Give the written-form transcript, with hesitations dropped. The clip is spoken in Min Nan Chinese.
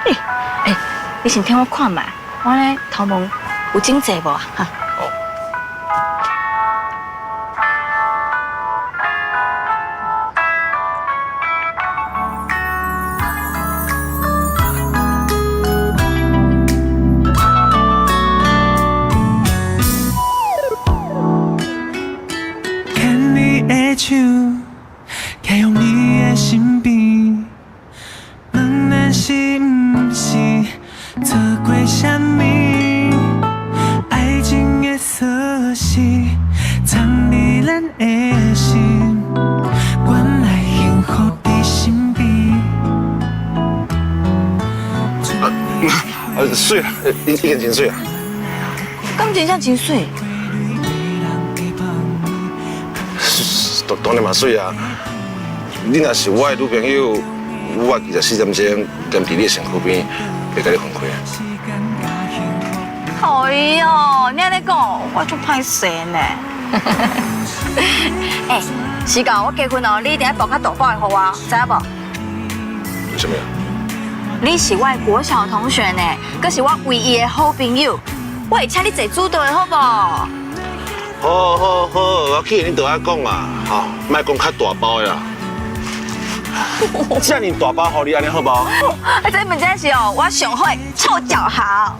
欸，你先聽我看覓，我咧頭毛有整齊無啊？哈。牽你的手，徛予你的身邊，問咱是毋是錯過啥物？愛情的鎖匙藏佇咱的心，原來幸福佇身邊。啊，媠啊，已經真媠啊。敢真正真媠？當然嘛媠啊！你若是我的女朋友，我24點鐘踮佇你的身軀邊，袂共你分開啊！哎喲，你按呢講，我足歹勢呢。欸，時到我結婚哦，你一定愛包較大包的予我，知影無？為什麼？你是我的國小同學呢，閣是我唯一的好朋友，我會請你坐主桌的好無？好好好，我去你就愛講啊，吼，莫講較大包的啦。這爾大包予你按呢好無？啊，這本真是哦，我上好的臭腳好。